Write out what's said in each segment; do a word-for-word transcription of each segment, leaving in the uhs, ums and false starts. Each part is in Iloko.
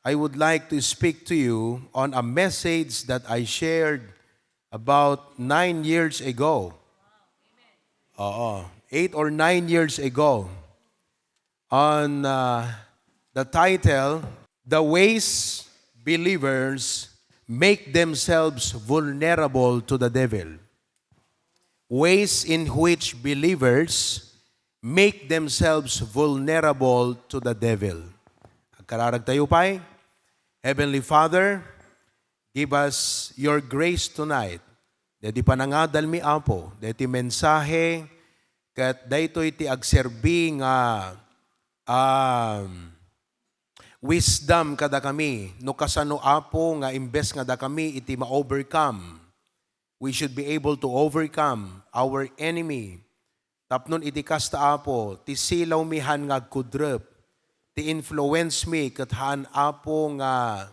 I would like to speak to you on a message that I shared about nine years ago. Oo, eight or nine years ago. On, uh, the title, The Ways Believers Make Themselves Vulnerable to the Devil. Ways in which believers make themselves vulnerable to the devil. Agkararag tayo pay. Heavenly Father, give us your grace tonight. Daytoy panangadalmi, Apo, daytoy mensahe, ket daytoy ti agserbi nga, um, wisdom kadakami, no kasano, Apo, nga imbes nga dakami iti ma-overcome, we should be able to overcome our enemy. Tapnon iti kasta, Apo, ti silawmi haan nga agkudrep, ti influence mi ket haan, Apo, nga,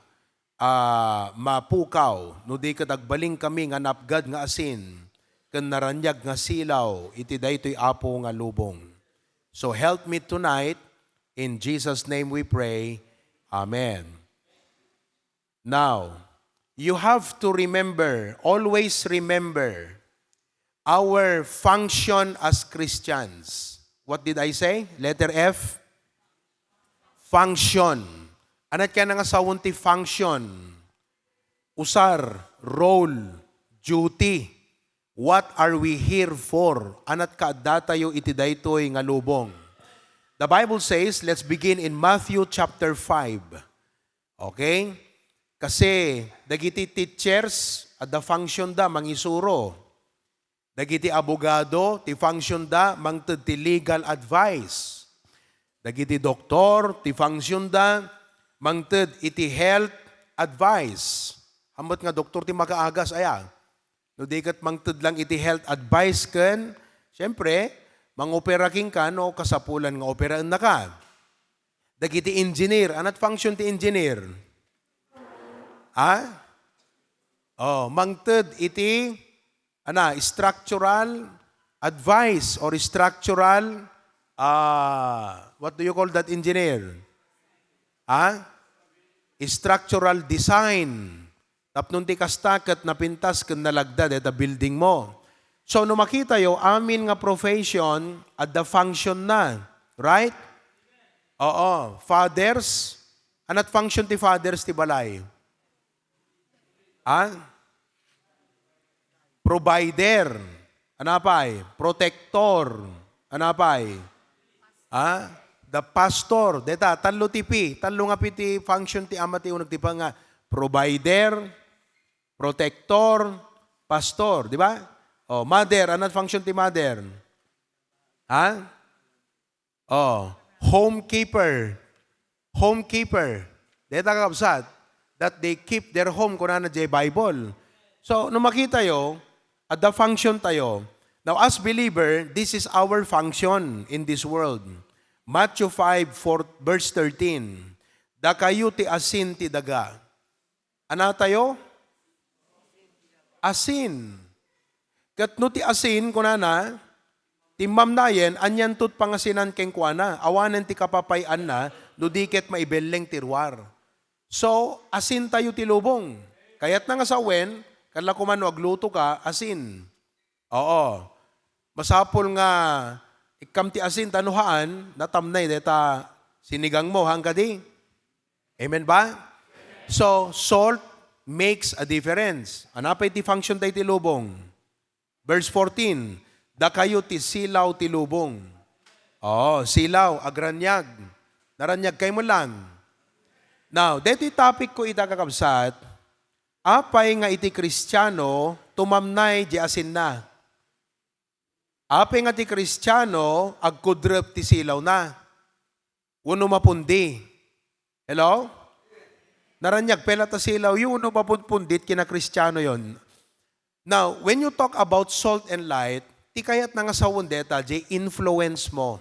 ah, mapukaw, no di ket agbalin kami nga napgad nga asin ken naraniag nga silaw iti daytoy, Apo, nga lubong. So help me tonight. In Jesus' name we pray. Amen. Now, you have to remember, always remember, our function as Christians. What did I say? Letter F? Function. Anat kaya nga sawen ti function? Usar, role, duty. What are we here for? Anat kaaddatayo iti daytoy nga lubong? The Bible says, let's begin in Matthew chapter five. Okay? Kasi dagiti teachers, adda function da mangisuro. Dagiti abogado, ti function da mangted ti legal advice. Dagiti doktor, ti function da mangted iti health advice. Hamet nga doktor ti makaagas, aya? No di ket mangted lang iti health advice ken, siyempre, mangopera kenka no kasapulan nga operaennaka. Dagiti engineer, anat function ti engineer? Ha? Oh, mangted iti, ana, structural advice or structural, ah, what do you call that engineer? Ha? Structural design. Tapnon ti kasta ket napintas ken nalagda dayta building mo. So, no makitayo, amin nga profession, adda function na. Right? Oo. Fathers, anat function ti fathers ti balay? Ha? Provider. Anapay? Protector. Anapay? Ha? The pastor. Deta, tallo ti P. Tallo nga P ti function ti ama ti uneg ti pa nga provider, protector, pastor. Di ba? Oh, mother. Anat function ti mother? Ha? Oh, homekeeper. Homekeeper. Deta, kakabsat, that they keep their home, kunana jay Bible. So, no makitayo, adda function tayo. Now, as believer, this is our function in this world. Matthew five, four, verse thirteen, "Dakayo ti asin ti daga." Anatayo? Asin. Ket no ti asin, kunana, timmamnayen, anianto ti pangasinan kenkuana? Awanen ti kapapay-anna no di ket maibelleng ti ruar. So, asintayo ti lubong. Kayatna nga sawen, kalla koma no aglutoka, asin. Oo. Masapul nga ikkam ti asin ta no haan, natamnay dayta sinigang mo, haan kadi? Amen ba? So, salt makes a difference. Anapay ti function tayo ti lubong? Verse fourteen, "Dakayo ti silaw ti lubong." Oh, silaw, agraniag. Naraniag kay mo lang. Now, daytoy topic ko ita, kakabsat, apay nga iti Kristiano, tumamnay di asinna? Apay nga ti Kristiano, agkudrep ti silawna? Wenno mapundi? Hello? Naraniag pay la ta silaw, wenno mapunpundit kina Kristiano yon. Now, when you talk about salt and light, ti kayatna nga sawen deta, di influence mo.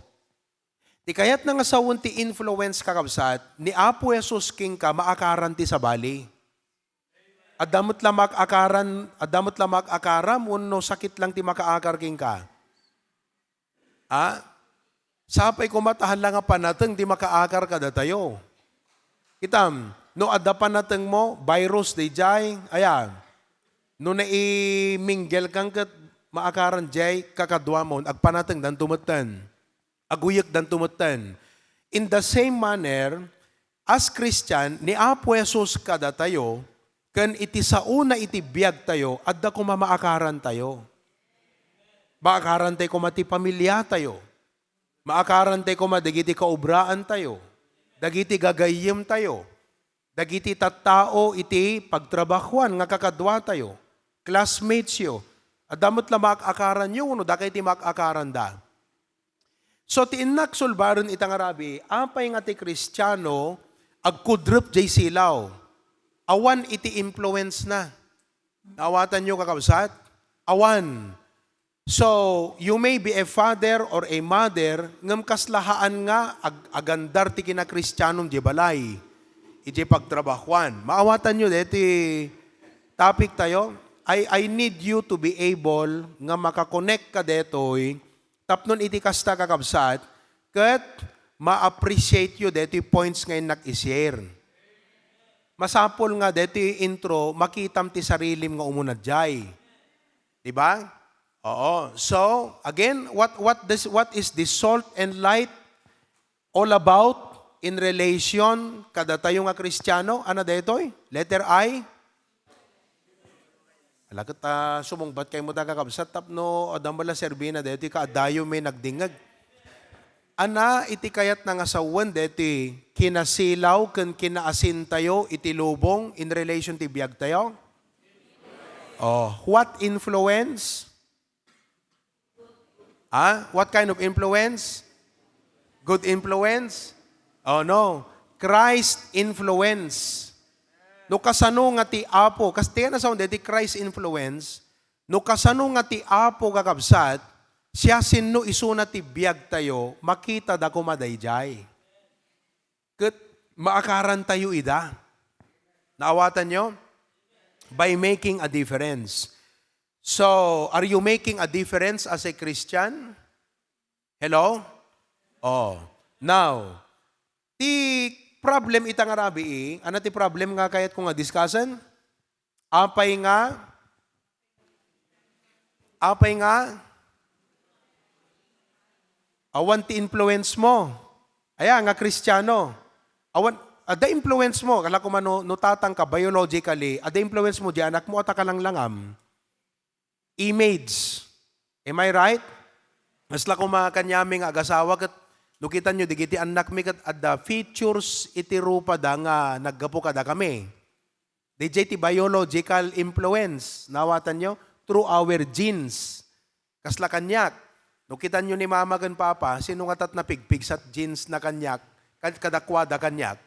Ti kayatna nga sawen ti influence, kakabsat, ni Apo Jesus kenka maakaran ti sabali. Adda met la maakaran, adda met la maakaram wenno sakit lang ti makaakar kenka? Ha? Sapay koma ta haan la nga panateng ti makaakar kadatayo. Kitam, No adda panatengmo, virus daydiay, aya. No naiminggel kan ket maakaran diay kakaduamon, agpanatengdanto metten. Aguyekdanto metten. In the same manner, as Christian, ni Apo Jesus kadatayo, ken iti saona iti biagtayo, adda koma maakarantayo. Maakarantayo koma ti pamiliatayo. Maakarantayo koma dagiti kaobraantayo, dagiti gagayyemtayo, dagiti tattao iti pagtrabahoan nga kakaduatayo, classmatesyo. Adda met la maak-akaranyo wenno dakay ti maak-akaranda. So, ti innak sulbaren ita nga rabii, apay nga ti Kristiano agkudrep jay silaw? Awan iti influence na. Naawatanyo, kakabsat? Awan. So, you may be a father or a mother, ngem kasla haan nga ag-, agandar ti kinakristianom jay balay, ijay pagtrabahoan. Maawatanyo deti topic tayo? I, I need you to be able nga makakonektka detoy tapno iti kasta, kakabsat, ket ma-appreciate you detoy points nga innak i-share. Masapul nga detoy intro, makitam ti sarilim nga umuna jay. Di ba? Oo. So, again, what, what, this, what is this salt and light all about in relation kadatayo nga Kristiano? Ano daytoy? Letter I? Ala ket, ah, sumungbat kaymo ta, kakabsat, tapno adda met la serbina daytoy, kaadayo may nagdingeg. Ana iti kayatna nga sawen daytoy kinasilaw ken kinaasintayo iti lubong in relation ti biagtayo? Oh, what influence? Ah, what kind of influence? Good influence? Oh, no. Christ influence. No kasano nga ti Apo, kas-, ti nasaon daytoy Christ influence, no kasano nga ti Apo, kakabsat, siasino isuna ti biagtayo, makitada koma daydiay. Ket maakarantayo ida. Naawatanyo? By making a difference. So, are you making a difference as a Christian? Hello? Oh. Now, ti problem ita nga rabii, ano ti problem nga kayatko nga discussen? Apay nga, apay nga, awan ti influence mo. Aya nga Kristiano. Awan, adda influence mo, kala ko man no, no tatang ka biologically, adda influence mo di anakmo a ta kalanglangam. Image. Am I right? Kasla koma kaniami nga agasawa ket no kitanyo dagiti annakmi ket adda features iti rupada nga naggapu kadakami. Didiay ti biological influence, naawatanyo? Through our genes. Kasla kaniak. No kitanyo ni mama ken papa, sino nga tat napigpigsat genes na kaniak, kad-, kadakuada kaniak?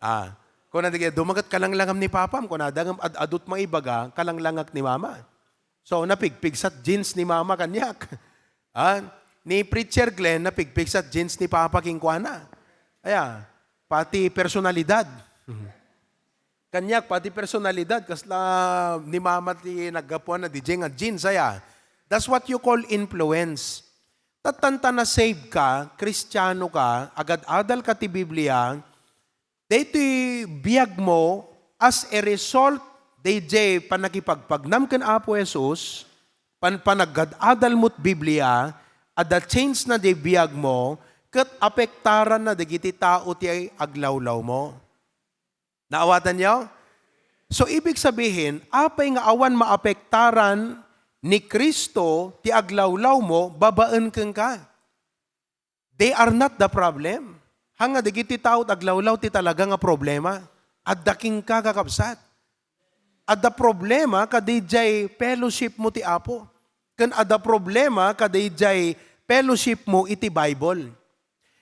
Ah, kuna dagiti, "Dumaget kalanglangam ni papam," kunada, ngem ad-adut maibaga, "Kalanglangak ni mama." So, napigpigsat genes ni mama kaniak. Ah, ni Preacher Glenn, napigpigsat genes ni papa kenkuana. Aya, pati personalidad. Kaniak, pati personalidad, kasla ni mama ti naggapuan na didiay nga genes, aya. That's what you call influence. Tattan ta na-save ka, Kristiano ka, agad-adal ka ti Biblia, daytoy biag mo as a result daydiay pannakipagpagnam ken Apo Jesus, pan-, panagad-adal mo't Biblia, adda change na diay biag mo, ket apektaran na dagiti tao ti aglawlaw mo. Naawatanyo? So, ibig sabihin, apay nga awan maapektaran ni Cristo ti aglawlaw mo babaen kenka? They are not the problem. Haan nga dagiti tao ti aglawlaw ti talaga nga problema. Adda kenka, kakabsat. Adda problema kadidiay fellowship mo ti Apo. Ken adda problema kadidiay fellowship mo iti Bible.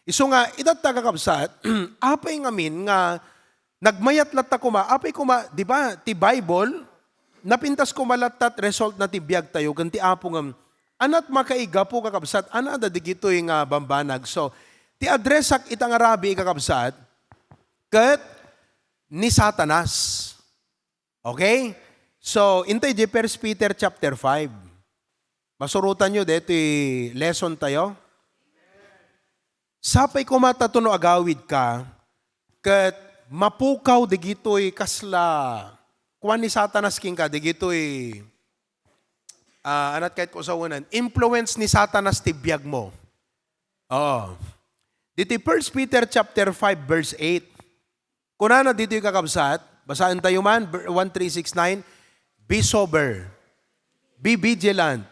Isu nga, itatta, kakabsat, apay ngamin nga nagmayat latta koma, apay koma, di ba, ti Bible, napintas koma latta ti result na ti biag tayo, ken ti Apo ngem, anat makaigapu, kakabsat, anada digitoy nga bambanag. So, ti addressak ita nga rabii, kakabsat, ket ni Satanas. Okay? So, intay di First Peter chapter five. Masurotanyo daytoy lesson tayo. Sapay koma ta no agawid ka, ket mapukaw digitoy kasla kuan ni Satanas kenka, digitoy, ah, anat kayat ko sawenan, influence ni Satanas ti biagmo. Oo. Ditoy First Peter chapter five, verse eight. Kunana ditoy, kakabsat, basaen tayo man, ver-, one, three, six, nine, "Be sober, be vigilant,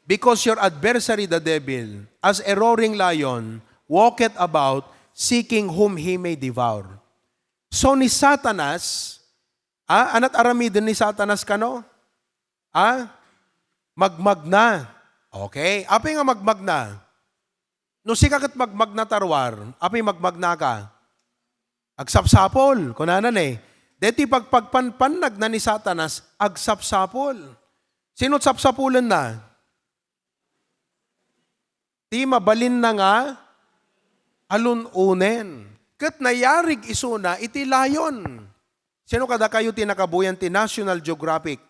because your adversary, the devil, as a roaring lion, walketh about, seeking whom he may devour." So, ni Satanas, ah, anat aramiden ni Satanas kano? Ah, magmagna. Okay. Apay nga magmagna? No sika ket magmagna ta ruar, apay magmagna ka? Agsapsapul, kunana ne. Deti pagpagpanpannagna ni Satanas, agsapsapul. Sino sapsapulenna? Ti mabalinna nga alun-onen. Ket nayarig isuna iti lion. Sino kadakayo ti nakabuyan ti National Geographic?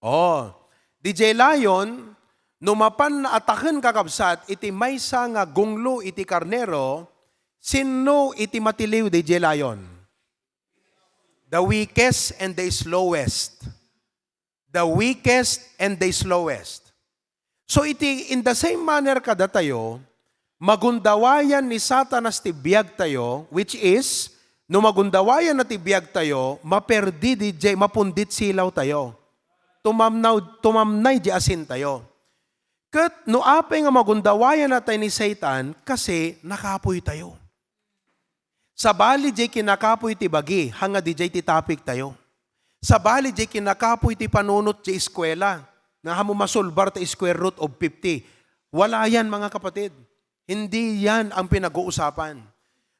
Oh, D J Lion, no mapan ataken, kakabsat, iti maysa nga gunglo iti karnero, sinno iti matiliw, D J Lion? The weakest and the slowest. The weakest and the slowest. So iti, in the same manner kadatayo, magundawayan ni Satanas ti biagtayo, which is, no magundawayan na ti biagtayo, maperdi di jay, mapundit silawtayo. Tumamnaw, tumamnay di asintayo. Ket no apay nga magundawayan natay ni Satan, kasi nakapoy tayo. Sabali jay kinakapoy ti bagi, hanga di jay ti topic tayo. Sabali jay kinakapoy ti panunot jay eskwela, nga hamo masulbar ta square root of fifty. Wala yan, mga kapatid. Hindi yan ang pinag-uusapan.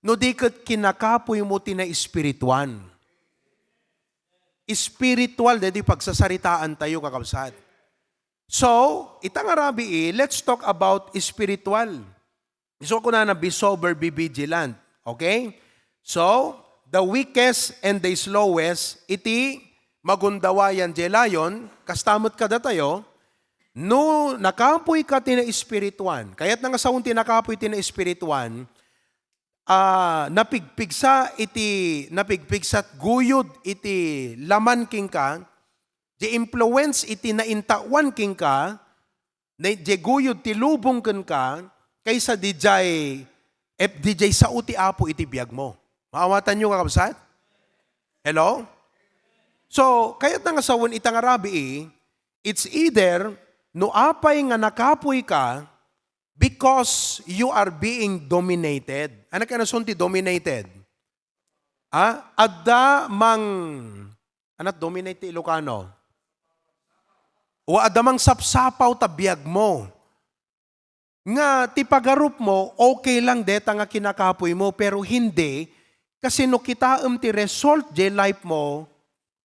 No di ket kinakapoy mo ti naespirituan. Spiritual, daydi pagsasaritaan tayo, kakabsat. So, ita nga rabii, let's talk about spiritual. So, kunana, "Be sober, be vigilant." Okay? So, the weakest and the slowest, iti magundawayan jay lion, kasta met kadatayo, no nakapoy ka ti naespirituan, kayat na nga saon ti nakapoy ti naespirituan, ah, napigpigsa iti, napigpigsat guyod iti laman kenka, di influence iti naintawan kenka, ne, di guyod ti lubong kenka, kaysa di jay, eh, di jay sao ti Apo iti biagmo. Maawatanyo, kakabsat? Hello? So, kayat na nga sawen ita nga rabii, it's either no apay nga nakapoy ka because you are being dominated. Ano kaya nasun ti dominated? Ah, adda mang, anat dominate ti Ilocano? O adda mang sapsapaw ta biagmo. Nga ti pagarupmo, okay lang deta nga kinakapoy mo, pero hindi, kasi no kitaem ti result jay life mo,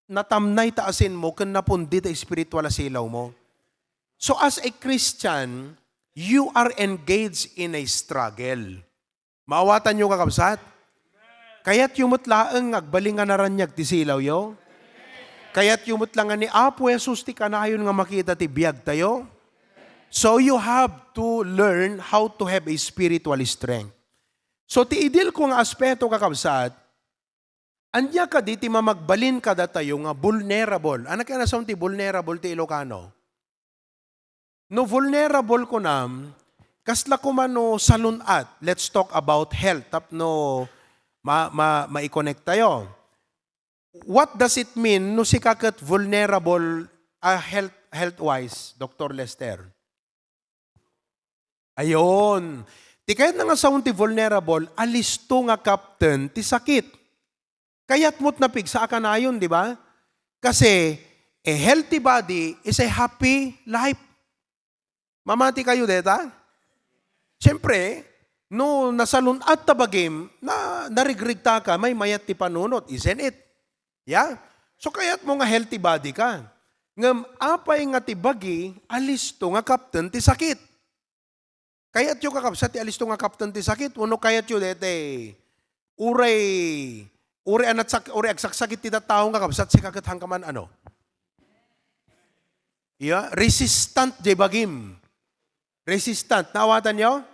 natamnay ta asinmo ken napundi ta espiritual a silaw mo. So as a Christian, you are engaged in a struggle. Maawatanyo, kakabsat? Kayatyo met laeng nga agbalin nga naraniag ti silawyo? Kayatyo met la nga ni Apo Jesus ti kanayon nga makita ti biagtayo? So you have to learn how to have a spiritual strength. So ti idilko nga aspeto, kakabsat, ania kadi ti mamagbalin kadatayo nga vulnerable? Ano kaya nasaon ti vulnerable ti Ilocano? No vulnerable kunam, kasla koma no salun-at. Let's talk about health tapno ma-, ma-, mai-connect tayo. What does it mean no sika ket vulnerable, ah, health, health-wise, Doctor Lester? Ayon. Ti kayat na nga saon ti vulnerable, alisto nga kapten ti sakit. Kayat mo't napigsa a kanayon, di ba? Kasi, a healthy body is a happy life. Mamati kayo deta? Siyempre, no nasalun-at ta bagim, na, narigrig ta ka, may mayat ti panunot, isn't it? Yeah? So, kayat mo nga healthy body ka. Ngem apay nga ti bagi, alisto nga kapten ti sakit. Kayatyo, kakabsat, ti alisto nga kapten ti sakit, wenno kayatyo daytay, uray, uray anat sak-, uray agsaksakit ti tattao nga kabsat, sika ket hankaman, ano? Yeah, resistant jay bagim. Resistant. Naawatanyo?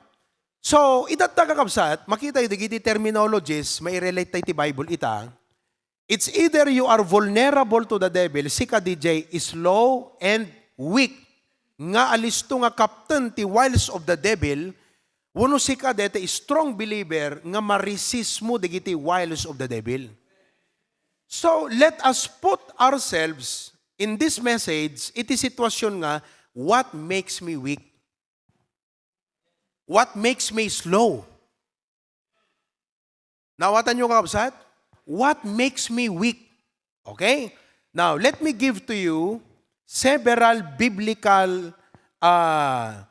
So, itatta, kakabsat, makita yu dagiti terminologies, mairelate tayo ti Bible ita. It's either you are vulnerable to the devil, sika diay slow and weak, nga alisto nga kapten ti wiles of the devil, wenno sika dayta strong believer nga maresist mo dagiti wiles of the devil. So, let us put ourselves in this message, iti sitwasyon nga, what makes me weak? What makes me slow? Naawatan niyo, kakabsat? What makes me weak? Okay? Now, let me give to you several biblical, uh,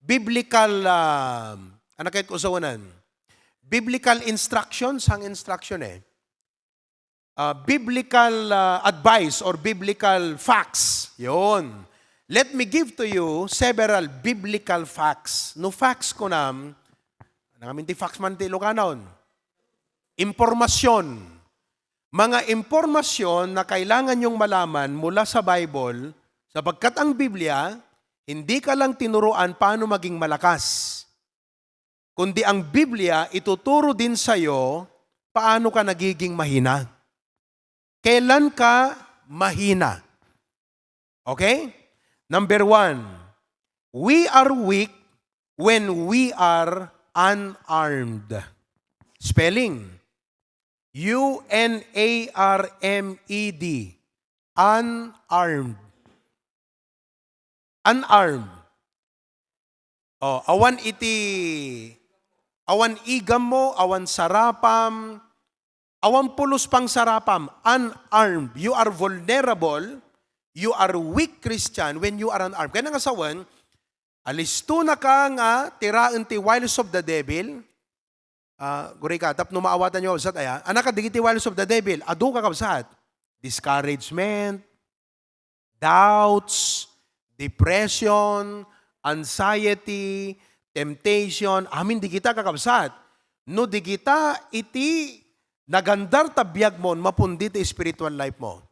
biblical, uh, ano kayo kausawanan? Biblical instructions, ang instruction eh. Uh, biblical uh, advice or biblical facts. Yun. Let me give to you several biblical facts. No facts kunam, ano ngamin ti facts man ti Ilocano? Impormasyon. Mga impormasyon na kailangan yung malaman mula sa Bible, sapagkat ang Biblia, hindi ka lang tinuruan paano maging malakas, kundi ang Biblia ituturo din sa'yo paano ka nagiging mahina. Kailan ka mahina? Okay? Number one, we are weak when we are unarmed. Spelling, U N A R M E D. Unarmed. Unarmed. Oh, awan iti, awan igam mo, awan sarapam, awan pulos pang sarapam, unarmed. You are vulnerable, you are weak Christian when you are unarmed. Kaya nga sawen, alistonaka nga tiraen ti wiles of the devil. Ah, guri ka, tapno maawatan niyo, kabsat, aya. Anak, dagiti wiles of the devil, adu, kakabsat. Discouragement, doubts, depression, anxiety, temptation, amin digita, kakabsat. No digita iti nagandar ta biag mo, mapundi ti spiritual life mo.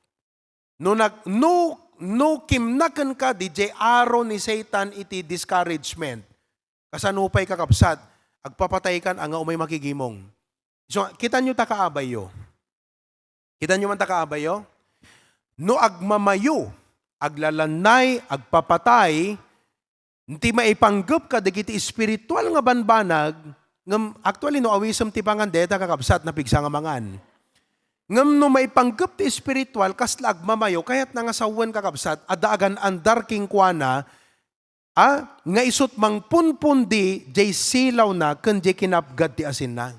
No nag-, no, no kimna kenka, diay aro ni Satan iti discouragement. Kasano pay, kakabsat? Agpapatay kan, anga umay makigimong. So, kita nyo ta kaabayyo. Kita nyo man ta kaabayyo? No agmamayo, aglalannay, agpapatay, ti maipanggep kadagiti espiritual nga banbanag, ngem actually no awisem ti pangan deta, kakabsat, napigsa nga mangan. Ngem no maipanggep ti espiritual, kasla agmamayo, kayatna nga sawen, kakabsat, adda agan-andar kenkuana, a, nga isut' mangpunpundi jay silawna ken jay kinapgad ti asinna.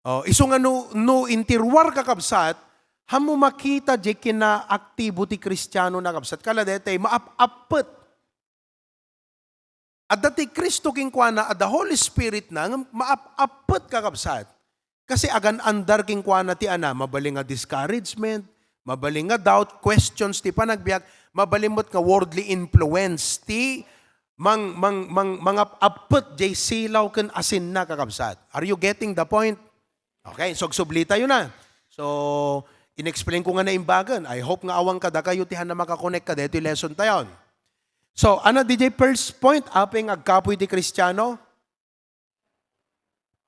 Oh, isu nga no, no inti ruar, kakabsat, hammo makita jay kinaaktibo ti Kristiano na, kabsat. Kala detay, maap-appet. Adda ti Cristo kenkuana, adda Holy Spirit na, nga maap-appet, kakabsat. Kasi agan-andar kenkuana ti ana, mabalin nga discouragement, mabalin nga doubt, questions ti panagbiag, mabalin met nga worldly influence ti mang-, mang-, mang-, mangap-appet jay silaw ken asinna, kakabsat. Are you getting the point? Okay, so agsubli tayo na. So, in-explain ko nga naimbagan. I hope nga awan kadakayo ti hanna makakonek ka detoy lesson tayon. So, ano diay first point, apay nga agkapuy ti Kristiano?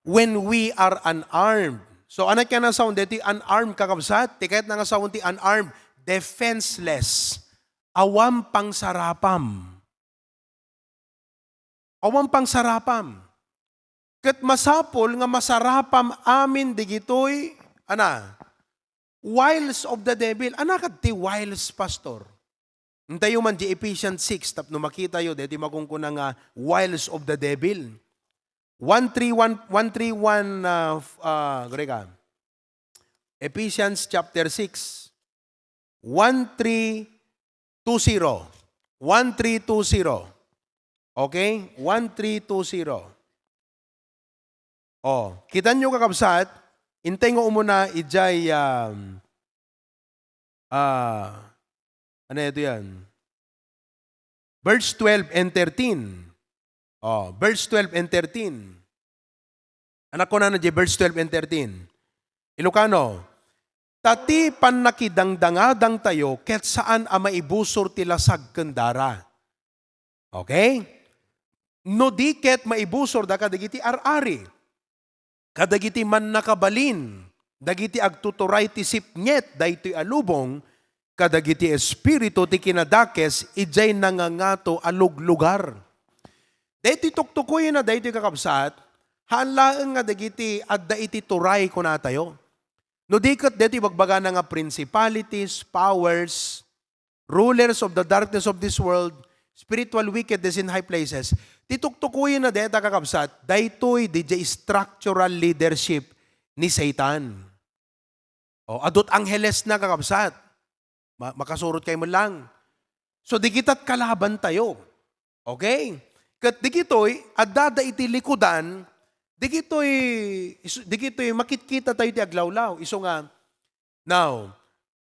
When we are unarmed. So, ano kaya nga sawen deti unarmed, kakabsat? Ti kayatna nga sawen ti unarmed, defenseless. Awan pangsarapam. Awan pangsarapam. Ket masapul nga masarapam amin digitoy, ana, wiles of the devil. Ana kad ti wiles, Pastor? Intayo man di Ephesians six, tapno makitayo, deti makunkuna nga wiles of the devil. One three one, one three one, ah, f-, ah, Grega. Ephesians chapter six, one three two zero. One three two zero. Okay? One three two zero. Oh, kita nyo, kakabsat, intay nga umuna ijay, um, ah, ano ito yan? Verse twelve and thirteen. Oh, verse twelve and thirteen. Anak ko na na di verse twelve and thirteen. Ilocano, "Ta ti pannakidangdangadangtayo ket saan a maibusor ti lasag ken dara." Okay? no di ket maibusorda kadagiti ar-ari, kadagiti mannakabalin, dagiti agtuturay ti sipnget daytoy a lubong, kadagiti espiritu ti kinadakes idiay nangangato a luglugar. Daytoy tuktukoyenna daytoy, kakabsat, haan laeng nga dagiti adda iti turay kunatayo. No di ket daytoy ibagbagana nga principalities, powers, rulers of the darkness of this world, spiritual wickedness in high places. Ti tuktukoyenna dayta, kakabsat, daytoy didiay structural leadership ni Satan. O, adut anghelesna, kakabsat. Ma-, makasurot kayo man lang. So, digitat kalaban tayo. Okay? Ket digitoy, adda iti likudan, digitoy, is-, digitoy makitkita tayo ti aglawlaw. Isu nga, now,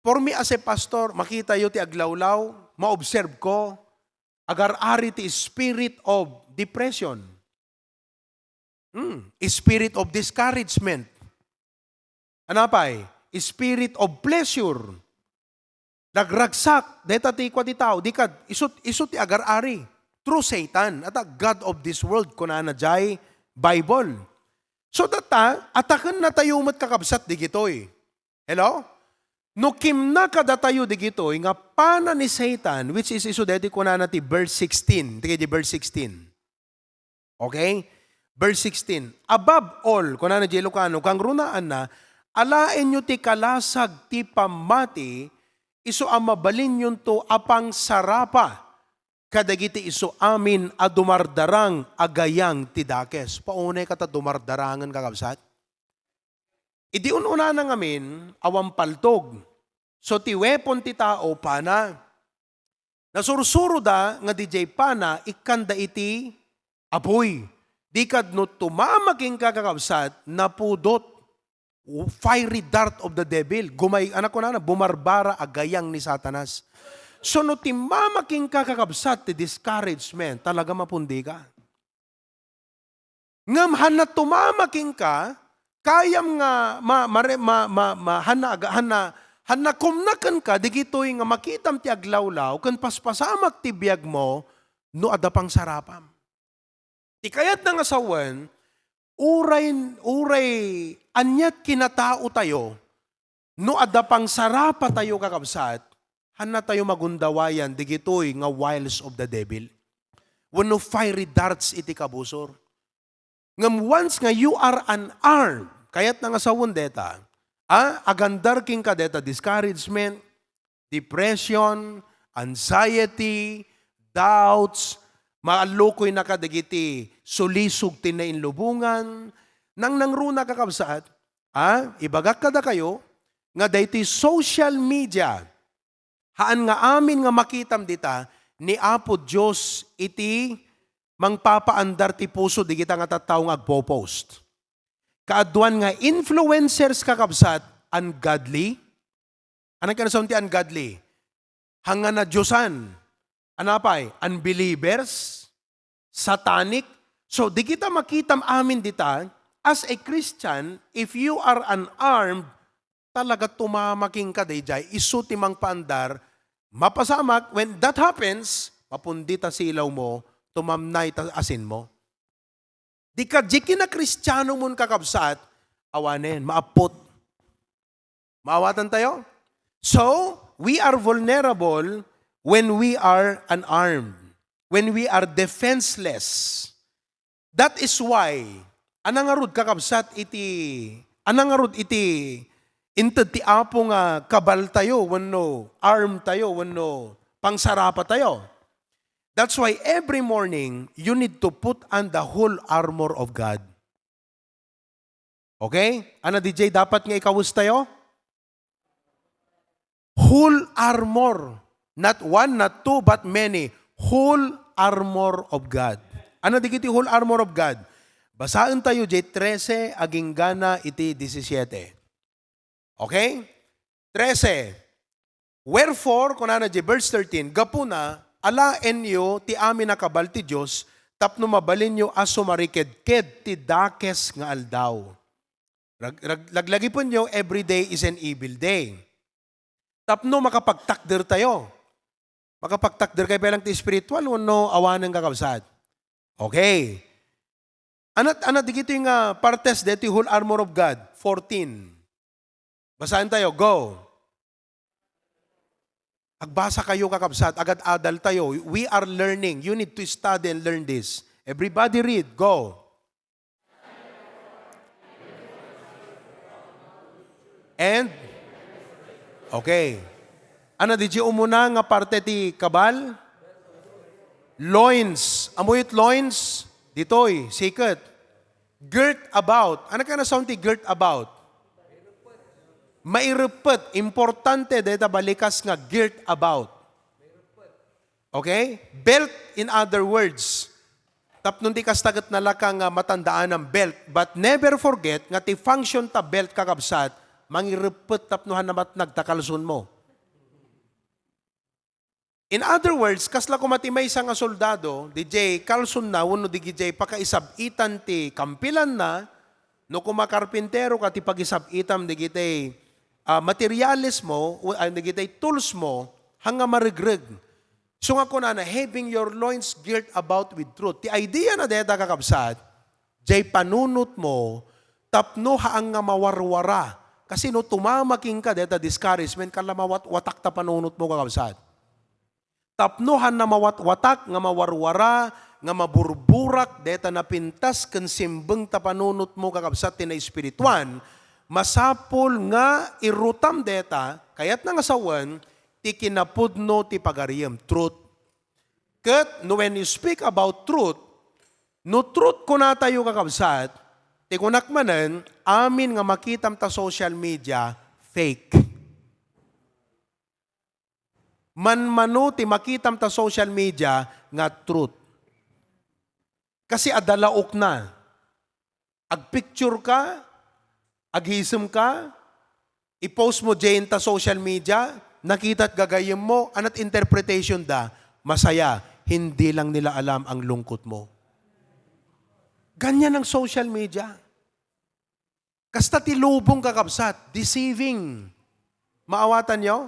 for me as a pastor, makitayo ti aglawlaw, ma-observe ko, agar-ari ti spirit of depression. Hmm, spirit of discouragement. Ano pay? Spirit of pleasure. Nagragsak, deta ti kua ti tao, di kad, isu, isu ti agar-ari. Through Satan, at a god of this world, kunana jay Bible. So, data, ataken na tayo met, kakabsat, digitoy. Hello? No kimna kadatayo digitoy nga pana ni Satan, which is isu deti kunana ti verse sixteen, ti, ti verse sixteen. Okay? Verse sixteen, "Above all," kunana jay Ilocano, kangrunaanna, "alaenyo ti kalasag ti pammati, isu a mabalinyonto a pangsarapa kadagiti isu amin a dumardarang a gayang ti dakes." Paunay ka ta dumardarangen, kakabsat? Idi un-unana ngamin, awan paltog. So, ti weapon ti tao, pana. Nasursuroda nga didiay pana, ikkanda iti apuy. Di kad no tumama kenka, kakabsat, napudot. Fiery dart of the devil. Gumay-, anak ko na, bumarbara a gayang ni Satanas. So, no timmama kenka, kakabsat, ti discouragement, talaga mapundi ka. Ngem hanna tumama kenka, kayam nga ma-, mare-, ma-, ma-, ma-, hanna aga-, hanna, hanna kumna kenka, digitoy nga makitam ti aglawlaw, ken paspasamak ti biagmo, no adda pangsarapam. Ti kayatna nga sawen, uray, uray aniat kinatao tayo, no adda pangsarapa tayo, kakabsat, hanna tayo magundawayan digitoy nga wiles of the devil. Wenno fiery darts iti kabusor. Ngem once nga you are unarmed, kayatna nga sawen deta, a, agandar kenka deta discouragement, depression, anxiety, doubts, maallukoynaka dagiti sulisog ti nainlubongan. Nangnangruna, kakabsat, a, ibagak kadakayo nga daytoy social media, haan nga amin nga makitam dita, ni Apo Dios iti mangpapaandar ti puso digita nga tattao nga agpo-post. Kaaduan nga influencers, kakabsat, ungodly. Ano kano ti ungodly? Hangan a diosan. Ano pay? Unbelievers. Satanic. So, di kita makitam amin dita, as a Christian, if you are unarmed, talaga tumama kenka dayjay, isu ti mangpaandar, mapasamak, when that happens, mapundi ta silaw mo, tumamnay ta asin mo. Di ka, di kina Kristiano mon, kakabsat, awanen, maappot. Maawatan tayo? So, we are vulnerable when we are unarmed, when we are defenseless. That is why, anangarud, kakabsat, iti, anangarud iti inted ti Apo nga kabal tayo, wenno arm tayo, wenno pangsarapa tayo. That's why every morning, you need to put on the whole armor of God. Okay? Ano, D J, dapat nga ikawes tayo? Whole armor. Not one, not two, but many. Whole armor of God. Ano digiti whole armor of God? Basaen tayo di trese aginggana iti disisiete. Okay? Trese. Wherefore, kunana di verse thirteen, gapuna, alaenyo ti amin a kabal ti Dios tapno mabalinyo a sumarikedked ti dakes nga aldaw. Rag-, rag-, laglagipenyo, every day is an evil day. Tapno makapagtakder tayo. Makapagtakder kayo pa lang ti spiritual, wenno awanen, kakabsat? Okay. Anat, anat digitoy nga partes deti whole armor of God? Fourteen. Basaen tayo. Go. Agbasa kayo, kakabsat. Agad-adal tayo. We are learning. You need to study and learn this. Everybody read. Go. And, okay. Ano, di umuna nga parte ti kabal? Loins. Ammo it loins? Ditoy, siket. Girt about. Ano kaya nasaon ti girt about? Maireppet. Importante deta balikas nga girt about. Okay? Belt, in other words. Tapno di kasta ket nalaka nga matandaanam belt. But never forget nga ti function ta belt, kakabsat, mangireppet tapno han namatnag ta kalsonmo. In other words, kasla koma ti maysa nga soldado, di jay kalsonna wenno di jay pakaisab-itan ti kampilanna, no koma karpintero ka ti pagisab-itam digitay, ah, materialesmo, o, ah, digitay toolsmo, hanga maregreg. So nga kunana, "Having your loins girt about with truth." Ti idea na deta, kakabsat, jay panunotmo, tapno haan nga mawarwara. Kasi no tumama kenka deta discouragement, kasla mawatwatak ta panunotmo, kakabsat. Tapno haan nga mawatwatak, nga mawarwara, nga maburburak, deta napintas ken simbeng ta panunotmo, kakabsat, ti naespirituan, masapul nga irutam deta, kayatna nga sawen, ti kinapudno ti pagariyem, truth. Ket no when you speak about truth, no truth kunatayo, kakabsat, ti kunak manen, amin nga makitam ta social media, fake. Manmano ti makitam ta social media nga truth. Kasi adda laokna. Agpicture ka, agisem ka, i-post mo diyan ta social media, nakitat gagayyem mo, anat interpretation da, masaya, hindi lang nila alam ang lungkot mo. Ganyan ang social media. Kasta ti lubong, kakabsat, deceiving. Maawatan yo?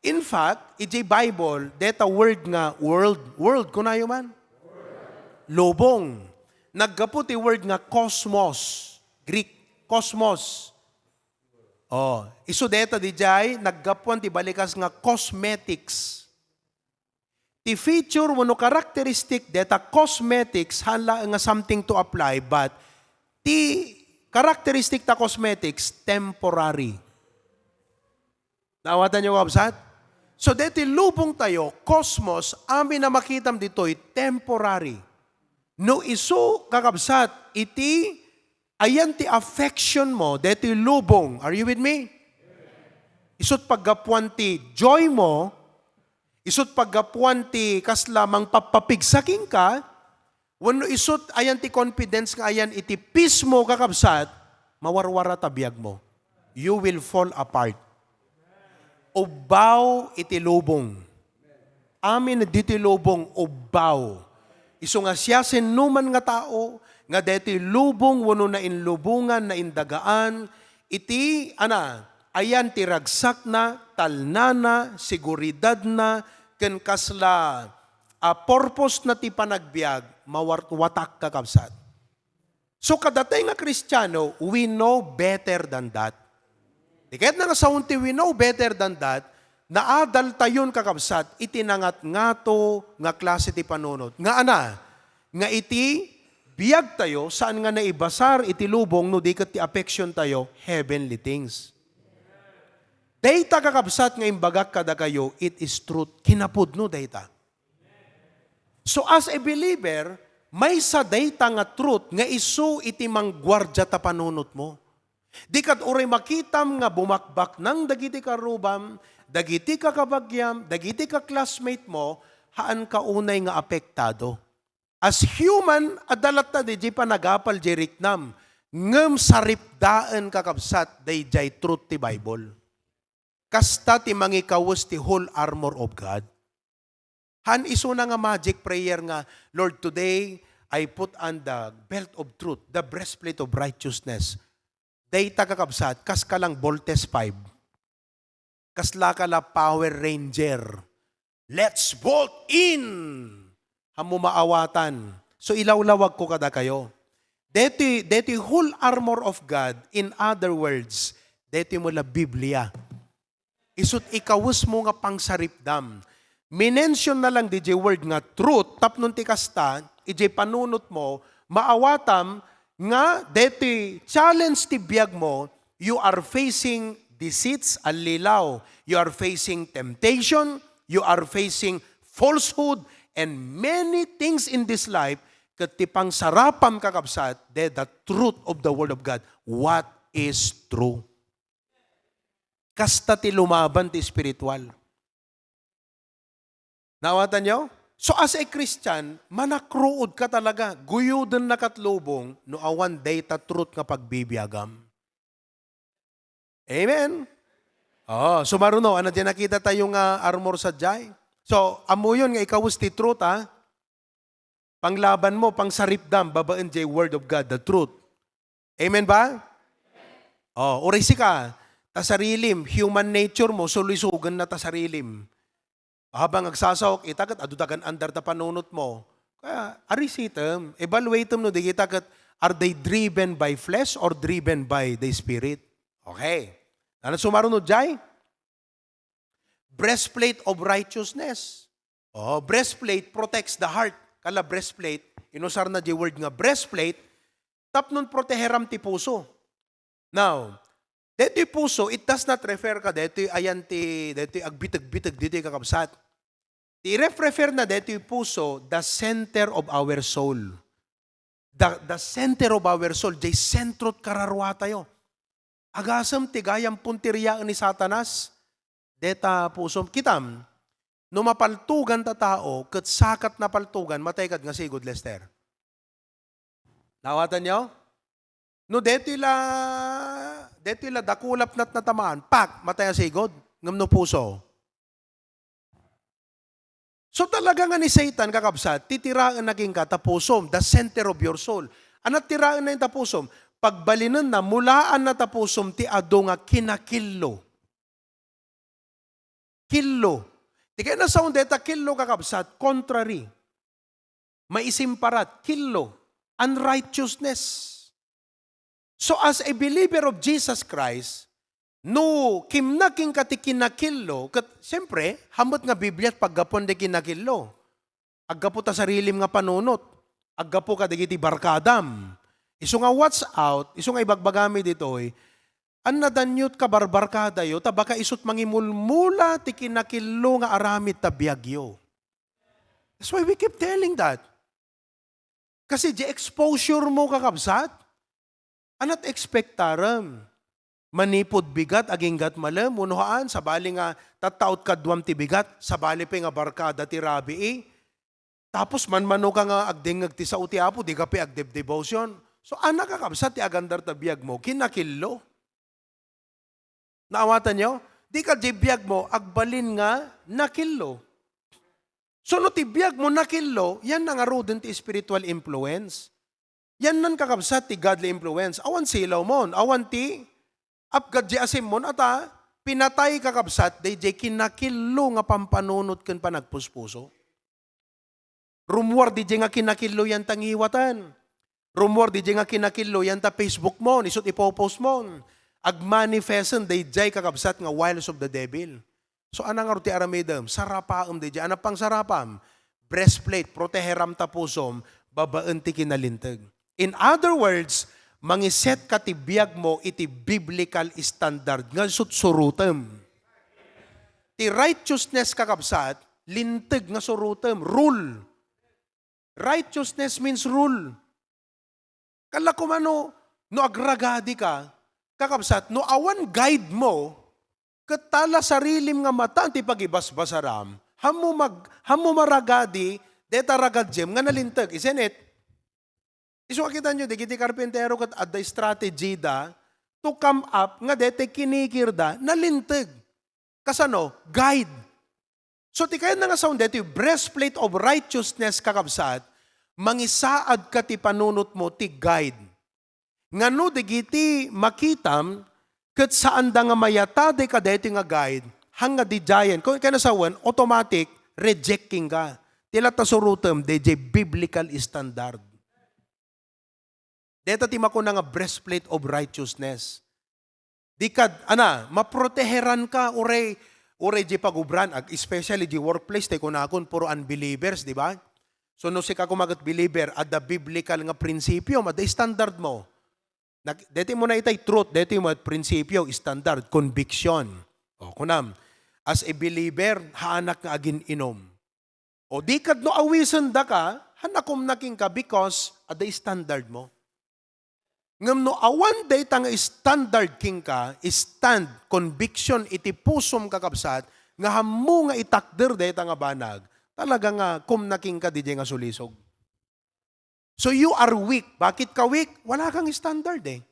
In fact, iti Bible, deta word nga world, world, kunayo man? Lubong. Naggapu ti word nga cosmos, Greek, cosmos. Oh, isu deta dijay, naggapuan ti balikas nga cosmetics. Ti feature wenno characteristic deta cosmetics, haan laeng nga something to apply, but ti characteristic ta cosmetics, temporary. Naawatan yo, kabsat? So, deti lubong tayo, cosmos, amin a makitam ditoy, temporary. No isu, kakabsat, iti ayan ti affection mo, deti lubong. Are you with me? Isut paggapuan ti joy mo, isut paggapuan ti kasla mangpappapigsa kenka, wenno isut ayan ti confidence nga ayan iti peace mo, kakabsat, mawarwara ta biag mo. You will fall apart. Ubbaw iti lubong. Amin diti lubong, ubbaw. Isu nga siasinoman nga tao, nga deti lubong wenno nainlubongan, naindagaan, iti, ana, ayan ti ragsakna, talnana, seguridadna, ken kasla, a, purpose na ti panagbiag, mawarwatak, kakabsat. So, kadatay nga Kristiano, we know better than that. Di kayat na nga saon ti we know better than that, naadaltayon, kakabsat, iti nangatngato nga klase ti panunot. Nga ana, nga iti biag tayo, saan nga naibasar iti lubong no di ket ti affection tayo, heavenly things. Dayta, kakabsat, nga imbagak kadakayo, it is truth. Kinapudno dayta. So, as a believer, maysa dayta nga truth nga isu iti mangguardia ta panunotmo. Di kad uray makitam nga bumakbaknang dagiti karrubam, dagiti kakabagiam, dagiti ka-classmate mo, haanka unay nga apektado. As human, adda latta diay panagapal diay riknam, ngem saripdaen, kakabsat, daydiay truth ti Bible. Kasta ti mangikawes ti whole armor of God. Haan isuna nga magic prayer nga, "Lord, today, I put on the belt of truth, the breastplate of righteousness." Dayta, kakabsat, kaska lang Voltes five. Kaslaka la Power Ranger. Let's bolt in! Haanmo maawatan. So, ilawlawagko kadakayo. Deti, deti whole armor of God, in other words, deti mo la Biblia. Isut ikawes mo nga pangsaripdam. Minention na lang di jay word nga truth, tapno ti kasta, ijay panunot mo, maawatam nga deti challenge ti biag mo, you are facing deceits, allilaw. You are facing temptation, you are facing falsehood, and many things in this life, ket ti pangsarapam, kakabsat, de the truth of the Word of God. What is true? Kasta ti lumaban ti espiritual. Naawatan niyo? So, as a Christian, manakruod ka talaga. Guyuden na kat lubong no awan dayta truth nga pagbibiagam. Amen? Oh, sumaruno, ano di nakita tayo nga armor sa jay? So, amuyon nga ikawes ti truth, ha? Panglaban mo, pangsaripdam, babaen jay word of God, the truth. Amen ba? Oh, uray sika, ta sarilim, human nature mo, sulisugan na ta sarilim. Habang agsasaok, ita ket adu dagan andar ta panunot mo. Kaya, arisitem, evaluatem no, di kita ket, are they driven by flesh or driven by the Spirit? Okay. Ano sumaruno jay? Breastplate of righteousness. Oh, breastplate protects the heart. Kala breastplate, inusar na di word nga breastplate, tapnon proteheram ti puso. Now, detoy puso, it does not refer ka detoy ayan ti, detoy agbiteg-biteg ditoy kakabsat. Ti ref-, refer na detoy puso, the center of our soul. The, the center of our soul, jay sentrot kararua tayo. Agasem ti gayam punteriaen ni Satanas, deta pusom. Kitam, no mapaltugan ta tao, ket sakat napaltugan, matay kad nga sigud, Lester. Naawatan niyo? No detoy la, detoy la dakulap nat natamaan, pak, matay a sigud, ngem no puso. So talaga nga ni Satan, kakabsat, titiraen na kenka ta pusom, the center of your soul. Anat tiraen na ta pusom? Pagbalinenna, mulaan na ta pusom ti adu nga kinakillo. Killo. Ti kayat na saon deta killo, kakabsat, contrary. Maisimparat, killo. Unrighteousness. So, as a believer of Jesus Christ, no kimna kenka ti kinakillo, ket siyempre, hammet nga Biblia ti paggapuan ti kinakillo. Aggapu ta sarilim nga panunot. Aggapu kadagiti barkadam. Isu nga watch out, isu nga ibagbagami ditoy, annadanyot kabarbarkadayo, ta baka isut mangimulmula ti kinakillo nga aramid ta biagyo. That's why we keep telling that. Kasi di exposure mo, kakabsat, anat expectarem? Manipud bigat, aginggat malem, wenno haan, sabali nga tattaot kaduam ti bigat, sabali pay nga barkada ti rabii. Tapos manmano ka nga agdengngeg ti sao ti Apo, di ka pay agdebdevotion. So, ana, kakabsat, ti agandar ta biag mo, kinakillo. Naawatan yo? Di ka di biag mo, agbalin nga nakillo. So, no ti biag mo nakillo, yan na ngaruden ti spiritual influence. Yan nan, kakabsat, ti godly influence. Awan silaw mon, awan ti apgad di asim mon, ata, pinatay, kakabsat, daydiay kinakillo nga pampanunot ken panagpuspuso. Rummuar daydiay nga kinakillo yan ta ngiwatan. Rummuar daydiay nga kinakillo yan ta Facebook mon, isut ipopost mon. Agmanifesten daydiay, kakabsat, nga wiles of the devil. So, ana ngarud ti aramidem? Sarapaem daydiay. Ana pangsarapam? Breastplate, proteheram ta pusom, babaen ti kinalinteg. In other words, mangiset ka ti biag mo iti biblical standard nga sutsurutem. Ti righteousness, kakabsat, linteg nga surutem, rule. Righteousness means rule. Kala kumano, no agragadi ka, kakabsat, no awan guide mo, ket tala sarilim nga mata ti pagibasbasaram, hammo mag-, hammo maragadi, deta ragadiem nga nalinteg, isn't it? Isu a kitanyo, dagiti karpintero ket adda strategy da to come up nga deta kinikirda, nalinteg. Kasano? Guide. So, ti kayatna nga saon daytoy breastplate of righteousness, kakabsat, mangisaad ka ti panunot mo ti guide. Ngano dagiti makitam ket saanda nga mayatadi kadaytoy nga guide, haan nga didiayen, kung kayatna sawen, automatic, rejecting ka. Ti latta surotem, dayjay biblical standard. Deta ti makuna nga breastplate of righteousness. Di kad, ana, maproteheran ka, uray, uray di pagubran, ag-, especially di workplace, tay kunakon, puro unbelievers, di ba? So, no sika kumagat believer, adda biblical nga prinsipyo, adda standard mo. Nag-, deti mo na itay truth, deti mo prinsipyo, standard, conviction. O, kunam, as a believer, haanak nga agin-inom. O di kad no awisen daka, han nakumna kenka because adda standard mo. Ngem no awan dayta nga standard kenka, stand, conviction iti pusom, kakabsat, nga hammo nga itakder dayta nga banag, talaga nga kumna kenka didiay nga sulisog. So you are weak. Bakit ka weak? Wala kang standard eh.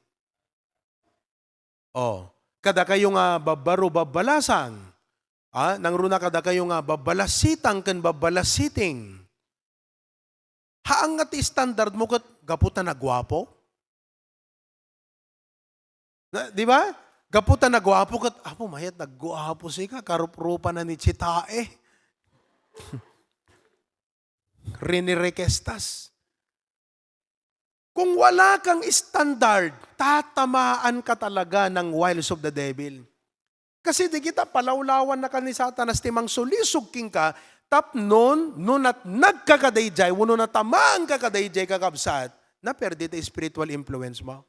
Oh, kada kayo nga babbaro babbalasang, ah, nangruna kada kayo nga babbalasitang ken babbalasiting. Haang nga ti standard mo ket gapu ta naguapo? Na, di ba? Gapu ta naguapo ket, "Apo, mayat naguapo sika, karup-rupa na ni Chitae." Rinirekestas. Kung wala kang standard, tatamaan ka talaga ng wiles of the devil. Kasi di kita palawlawan na ka ni Satanas ti mangsulisog kenka, tapnon, no natnag ka kadayjay, wenno natamaan ka kadayjay, kakabsat, naperdi ti spiritual influence mo.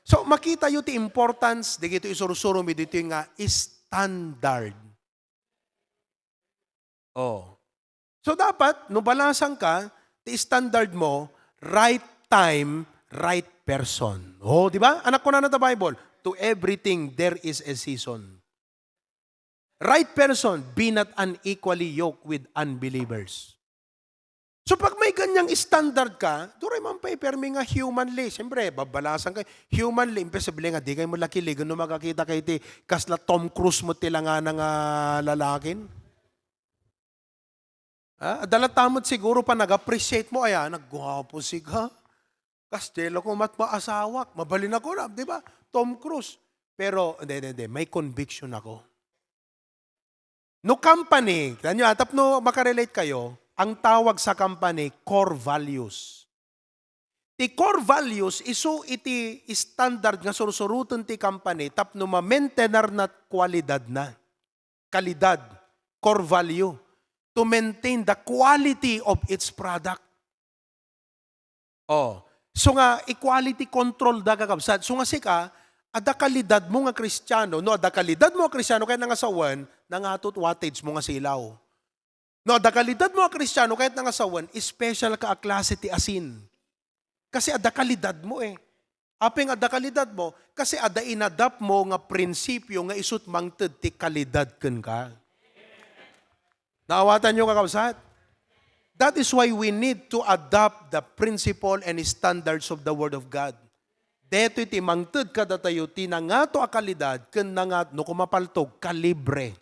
So, makita yo ti importance, dagito isursuro mi ditoy nga standard. Oh. So, dapat, no balasang ka, ti standard mo, right time, right person. Oh, di ba? Anak ko na ta Bible, "To everything there is a season." Right person, be not unequally yoked with unbelievers. So, pag may ganyang standard ka, duray man pay permi nga humanly. Siyempre, babalasan ka, humanly, imposible nga, di kayo mo lakiligan no makakita kayo ti kasla Tom Cruise mo ti langana nga lalakin. Ah, adda latta met siguro pa nag-appreciate mo, "Ay, ah, nagguwapo siga. Kastelo ko mat maasawak. Mabalin ako na," di ba? Tom Cruise. Pero, hindi, hindi, hindi. May conviction ako. No company, kanyo, ah, tapno makarelate kayo, ang tawag sa company, core values. Ti core values, isu iti standard nga sursuroten ti company tapno ma-maintainer na kwalidad na. Kalidad, core value, to maintain the quality of its product. Oh, so nga, i-quality control da, kakabsat. So nga sika, adda kalidad mo nga Kristiano. No, adda kalidad mo nga Kristiano, kaya nga sawen, nangatot wattage mo nga silaw. No, adda kalidad mo a Kristiano, kayat nga sawen, special ka a klase ti asin. Kasi adda kalidad mo eh. Apay nga adda kalidad mo? Kasi adda inadapt mo nga prinsipyo nga isut mangted ti kalidad kenka. Naawatan yo, kakabsat? That is why we need to adopt the principle and standards of the Word of God. Detoy ti mangted kadatayo ti nangato a kalidad ken nangat-, no kumapaltog, kalibre.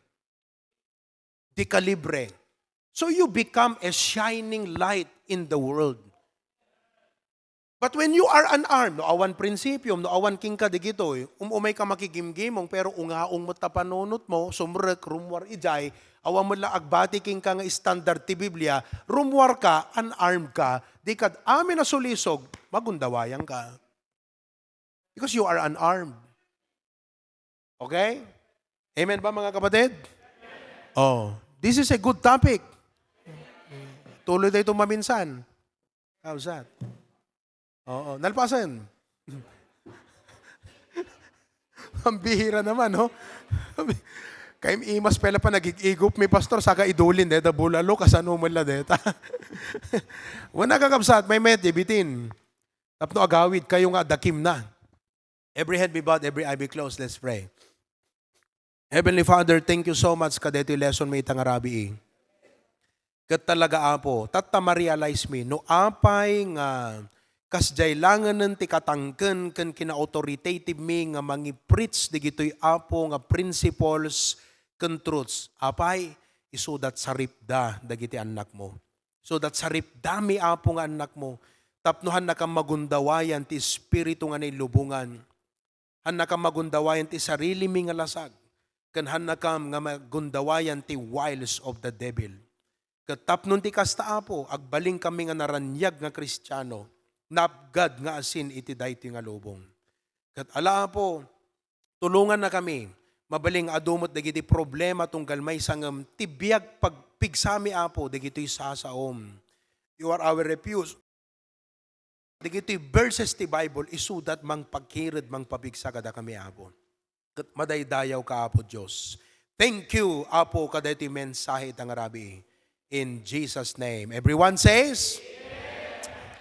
Di kalibre. So you become a shining light in the world. But when you are unarmed, no awan prinsipyom, no awan kenka digitoy, um-umay ka makigimgimong, pero ungaong met ta panunot mo, sumrek, rummuar idiay, awan met la agbati kenka nga standard ti Biblia, rummuar ka, unarmed ka, di kad amin a sulisog, magundawayan ka. Because you are unarmed. Okay? Amen ba, mga kapatid? Oh, this is a good topic. Tuloy tayo itong maminsan. How's that? Oo, nalpasan. Ang bihira naman, no? Kay imas pela pa nagig-igop mi, pastor, saka idulin, deta bulalo, kasano man la deta. Wana, kakabsat, may met, bitin. Tapno agawid kayo nga adakim na. Every head be bowed, every eye be closed. Let's pray. Heavenly Father, thank you so much kadaytoy lesson mi ita nga rabii. Ket talaga, Apo, tatta ma-realize mi no apay nga kasdiay langenen ti katangken ken kina-authoritative mi nga mangi-preach digitoy, Apo, nga principles ken truths. Apay, isudat saripda dagiti annakmo. So that saripdami, Apo, nga annakmo, tapno hannakam magundawayan ti espiritu nga nailubongan. Hannakam magundawayan ti sarilimi nga lasag, ken hannakam nga magundawayan ti wiles of the devil. Ket tapno ti kasta, Apo, agbalin kami nga naraniag nga Kristiano, naapgad nga asin iti daytoy nga lubong. Ket ala, Apo, tulonganna kami, mabalin nga adu met dagiti problema tunggal maysa ngem ti biag pagpigsami, Apo, dagitoy sasaom. You are our refuge. Dagitoy verses ti Bible, isudat mangpagkired, mangpabigsa kadakami, Apo. Ket madaydayawka, Apo Dios. Thank you, Apo, kadaytoy mensahe ita nga rabii. In Jesus' name. Everyone says,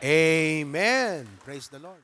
Amen. Praise the Lord.